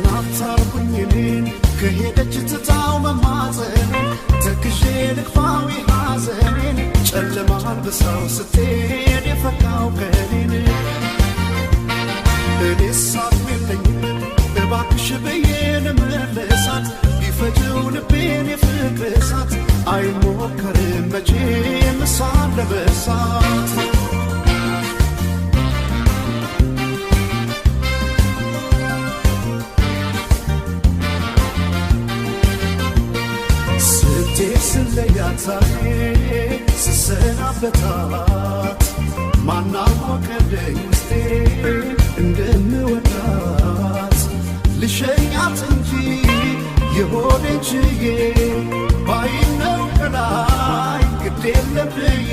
ቀናት አልኩኝ እኔን ከሄደች ትታው መማፀኔን ተክዤ ልግፋው ሐዘኔን ጨለማ አልብሳው ስትሄድ የፈካው ቀኔን እኔስ አቅም የለኝም እባክሽ ብዬ ልመልሳት ቢፈጀው ልቤን የፍቅር እሳት አይሞከርም መቼም እሷን ለመርሳት። ስትሄድ ስለያት ዛሬ ስሰናበታት ማናወቀልኝ ውስጤ እንደምወዳት ልሸኛት እንጂ የሆዴን ችዬ ባይነው ከላይ ግድ የለም ብዬ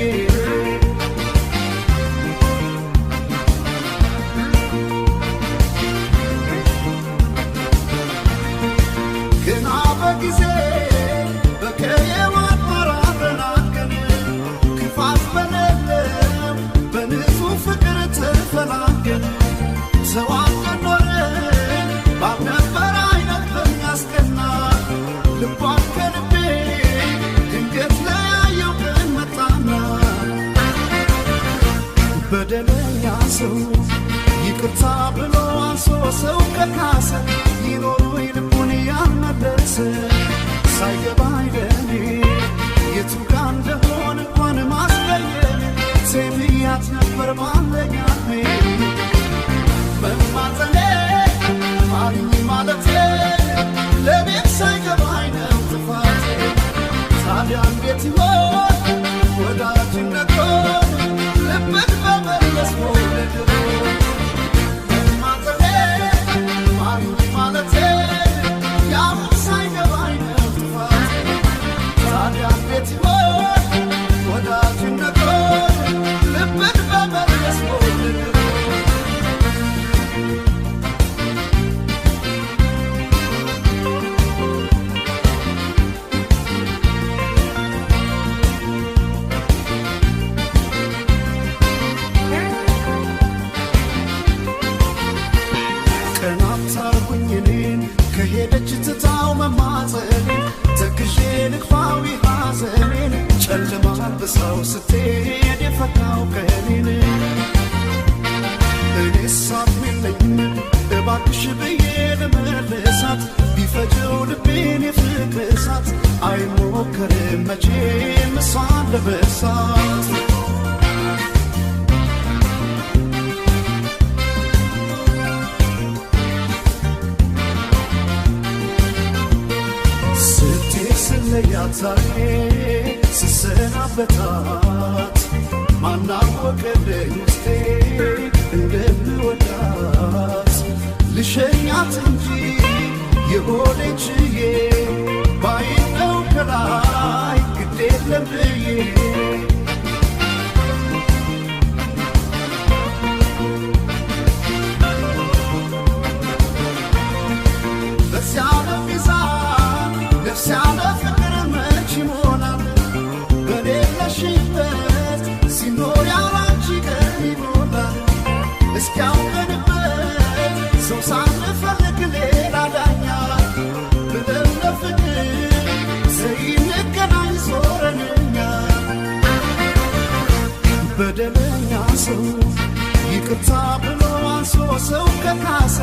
ገና በጊዜ በቀየው አድባር አብረን ክፋት በሌለው በንጹህ ፍቅር ተፈላገን ተዋደን ኖረን ባልነበር አይነት በሚያስቀና ልቧን ከልቤ ድንገት ለያየው ቀን መጣና በደለኛ ሰው ይቅርታ ብሎ አንሶ ሰው ከካሰ ይኖር ወይ ልቡን ያልመለሰ ሳይገባኝ ለኔ የቱ ጋ እንደሆነ እንኳን ማስቀየም ሴብያት ነበር ባለኝ አቅሜ መማፀኔ ማሪኝ ማለቴ ለቤት ሳይገባኝ ነው ጥፋቴ። ታዲያ እንዴት ይሆን ወዳጅነቱን ልብን በመለስ መውደድ መማፀኔ ማሪኝ ማለቴ ያሁን ሳይገባኝ ነው ጥፋቴ። ታዲያ እንዴት ይሆን ወዳጅነቱን ልብን በመለስ መውደድ ቀናት አልኩኝ እኔን ከሄደች ትታው መማፀኔን ተክዤ ልግፋው ሐዘኔን ጨለማ አልብሳው ስትሄድ የፈካው ቀኔን እኔስ አቅም የለኝም እባክሽ ብዬ ልመልሳት ቢፈጀው ልቤን የፍቅር እሳት አይሞከርም መቼም እሷን ለመርሳት። ስትሄድ ስለያት ዛሬ ስሰናበታት ማናወቀልኝ ውስጤ እንደምወዳት ልሸኛት እንጂ የሆዴን ችዬ ባይነው ከላይ ግድ የለም ብዬ በዚያ በሚዛን ነፍስ ያለ ፍቅር መች ይሞላል? በሌለሽበት ሲኖር ያላንቺ ቀን ይሞላል። እስኪያውቀንበት ሰው ሳንፈልግ ሌላ ዳኛ ብለን ለፍቅር ሳንገናኝ ዞረን እኛ በደለኛ ሰው ይቅርታ ብሎ አንሶ ሰው ከካሰ